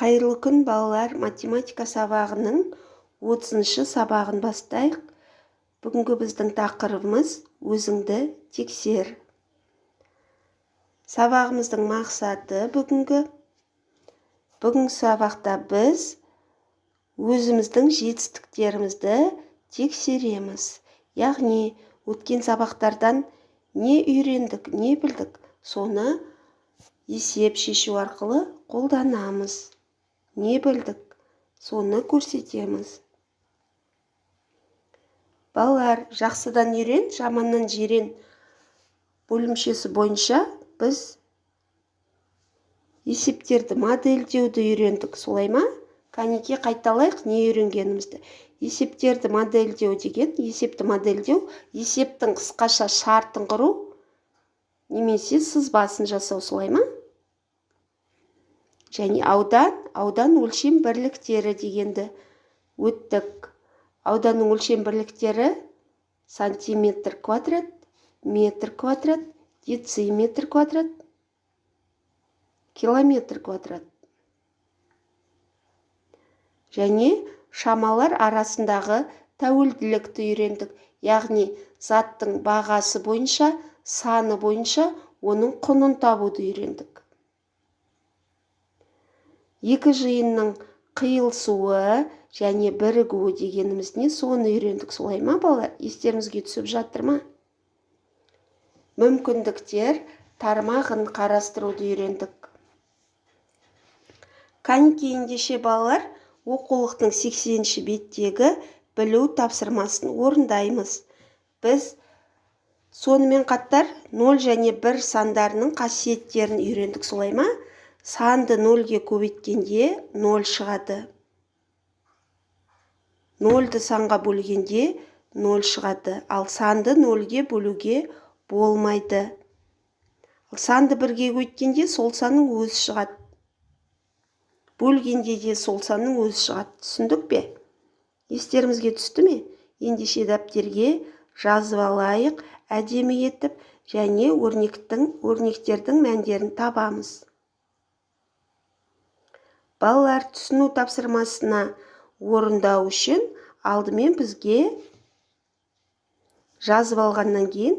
Қайырлы күн, балалар! Математика сабағының 30-шы сабағын бастайық. Бүгінгі біздің тақырыбымыз өзіңді тексер. Сабағымыздың мақсаты бүгінгі сабақта біз өзіміздің жетістіктерімізді тексереміз. Яғни өткен сабақтардан не үйрендік, не білдік, соны есеп шешу арқылы қолданамыз. Не білдік, соны көрсетеміз. Балалар, жақсыдан үйрен, жаманнан жирен бөлімшесі бойынша біз есептерді модельдеуді үйрендік, солай ма? Кәнеке, қайталайық не үйренгенімізді. Есептерді модельдеу деген, есепті модельдеу, есептің қысқаша шартын құру немесе сызбасын жасау, солай ма? Және аудан өлшем бірліктері дегенді өттік. Ауданның өлшем бірліктері сантиметр квадрат, метр квадрат, дециметр квадрат, километр квадрат. Және шамалар арасындағы тәуелділікті үйрендік. Яғни заттың бағасы бойынша, саны бойынша оның құнын табуды үйрендік. Екі жиынның қиылысуы және бірігуі дегеніміз не, соны үйрендік, солай ма, балалар? Естеріңізге түсіп жатыр ма? Мүмкіндіктер тармағын қарастыруды үйрендік. Кәнекей, ендеше, балалар, оқулықтың 80-ші беттегі білу тапсырмасын орындаймыз. Біз сонымен қатар 0 және 1 сандарының қасиеттерін үйрендік, солай ма? Санды 0-ге көбейткенде 0 шығады. 0-ды санға бөлгенде 0 шығады. Ал санды 0-ге бөлуге болмайды. Ал санды 1-ге көбейткенде сол санның өзі шығады. Бөлгенде де сол санның өзі шығады. Түсіндік пе? Естерімізге түсті ме? Ендеше дәптерге жазып алайық, әдемі етіп, және өрнектердің мәндерін табамыз. Балалар, түсіну тапсырмасына орындау үшін алдымен бізге жазып алғаннан кейін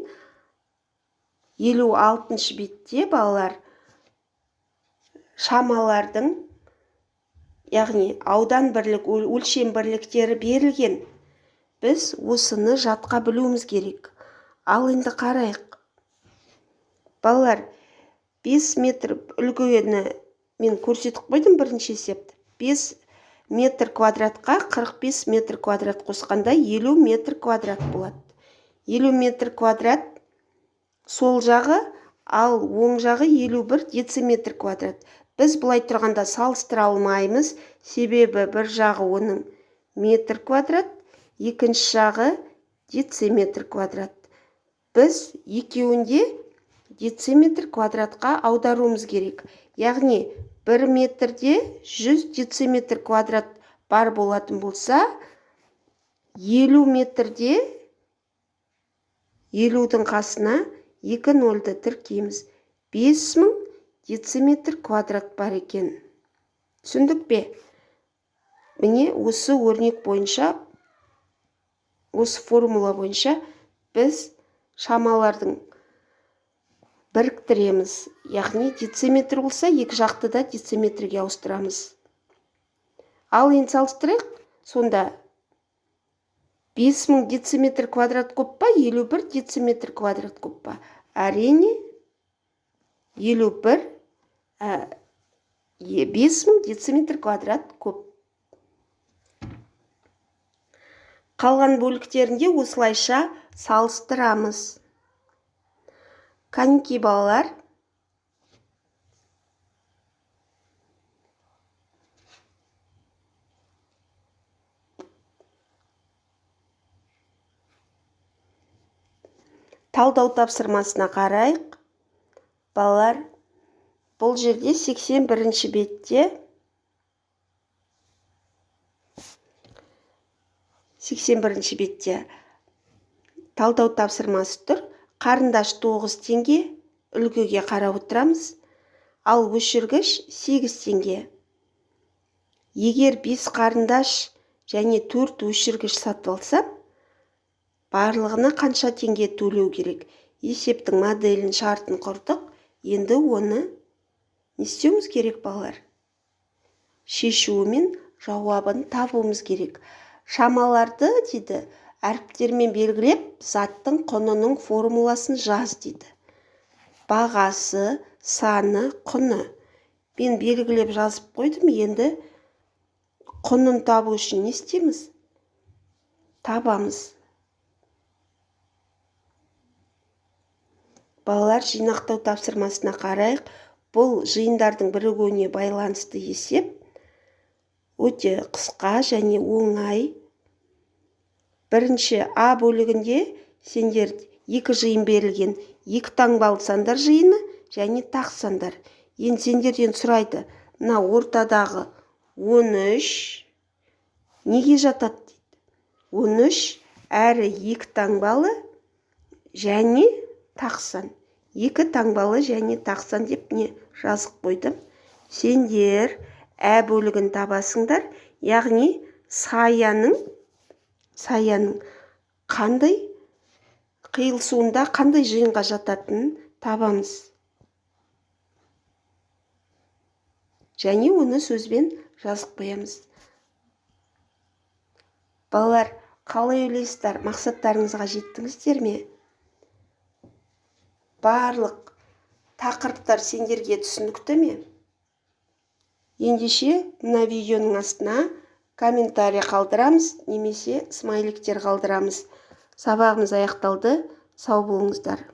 56-шы бетте, балалар, шамалардың, яғни аудан бірлік, өлшем бірліктері берілген. Біз осыны жатқа білуіміз керек. Ал енді қарайық. Балалар, 5 метр үлгіні мен көрсетіп қойдым бірінші есепті. 5 метр квадратқа 45 метр квадрат қосқанда 50 метр квадрат болады. 50 метр квадрат сол жағы, ал оң жағы 51 дециметр квадрат. Біз былай тұрғанда салыстыра алмаймыз, себебі бір жағы оның метр квадрат, екінші жағы дециметр квадрат. Біз екеуінде дециметр квадратқа аударуымыз керек. Яғни 1 метрде 100 дециметр квадрат бар болатын болса, 50 метрде 50-дің қасына екі нольді тіркейміз. 5000 дециметр квадрат бар екен. Түсіндік пе? Міне осы өрнек бойынша, осы формула бойынша біз шамалардың біріктіреміз. Яғни дециметр болса, екі жақты да дециметрге ауыстырамыз. Ал енді салыстырайық. Сонда 5000 дециметр квадрат көп па, 51 дециметр квадрат көп па? Әрине, 5000 дециметр квадрат көп. Қалған бөліктерінде осылайша салыстырамыз. Кәнекей, балалар, талдау тапсырмасына қарайық. Балалар, бұл жерде 81-ші бетте 81-ші бетте талдау тапсырмасы тұр. Қарындаш 9 теңге, үлгіге қарап отырамыз. Ал өшіргіш 8 теңге. Егер 5 қарындаш және 4 өшіргіш сатып алсам, барлығына қанша теңге төлеу керек? Есептің моделін, шартын құрдық. Енді оны не істеуіміз керек, балалар? Шешуі мен жауабын табуымыз керек. Шамаларды, дейді, әріптермен белгілеп, заттың құнының формуласын жаз, дейді. Бағасы, саны, құны. Мен белгілеп жазып қойдым. Енді құнын табу үшін не істейміз? Табамыз. Балалар, жинақтау тапсырмасына қарайық. Бұл жиындардың бірігуіне байланысты есеп. Өте қысқа және оңай. Бірінші А бөлігінде сендер 2 жиын берілген. 2 таңбалы сандар жиыны және тақ сандар. Енді сендерден сұрайды, мына ортадағы 13 неге жатады дейді. 13 әрі 2 таңбалы және тақ сан. 2 таңбалы және тақ сан деп не жазып қойдым. Сендер ә бөлігін табасыңдар, яғни саяның қандай қиылысуында қандай жиынға жататынын табамыз. Және оны сөзбен жазып қоямыз. Балалар, қалай ойлайсыздар, мақсаттарыңызға жеттіңіздер ме? Барлық тақырыптар сендерге түсінікті ме? Ендеше мына видеоның астына комментарий қалдырамыз немесе смайликтер қалдырамыз. Сабағымыз аяқталды. Сау болыңыздар.